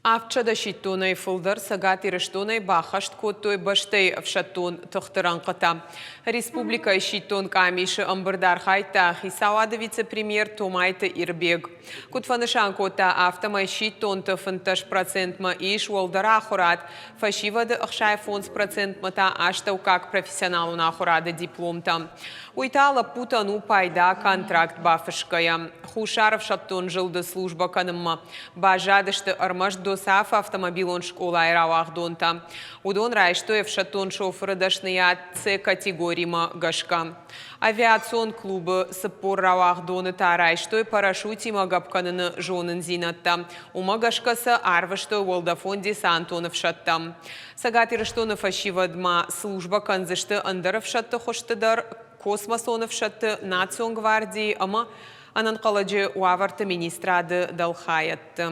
700 сидтонӕй фылдӕр Цӕгат Ирыстонӕй баххӕст кодтой бӕстӕйы ӕфсӕддон тыхты рӕнхъытӕ. Республикӕйы сидтон къамисы ӕмбырды архайдта хицауады вице-премьер Томайты Ирбег. Куыд фӕнысан кодта, афтӕмӕй сидтонты 15 процентмӕ ис уӕлдӕр ахуырад, фӕсивӕды 65 процентмӕ та астӕуккаг профессионалон ахуырады дипломтӕ. Уый та лӕппутӕн у пайда контракт бафысгӕйӕ. Хуссар ӕфсӕддон зылды службӕ кӕнынмӕ баззадысты ӕрмӕст ДОСААФ-ы автомобилон скъолайы рауагъдонтӕ. Уыдон райстой ӕфсӕддон шофыры дӕсныйад С-категоримӕ гӕсгӕ. Авиацион клубы 40 рауагъдоны та райстой парашютимӕ гӕпп кӕныны зонындзинӕдтӕ. Уымӕ гӕсгӕ сӕ арвыстой уӕлдӕфон-десантон ӕфсӕдтӕм. Цӕгат Ирыстоны фӕсивӕд ма службӕ кӕндзысты ӕндӕр ӕфсӕдты хуызты дӕр, космосон ӕфсӕдты, национ гвардийы ӕмӕ ӕнӕнхъӕлӕджы уавӕрты министрады дӕлхайӕдты.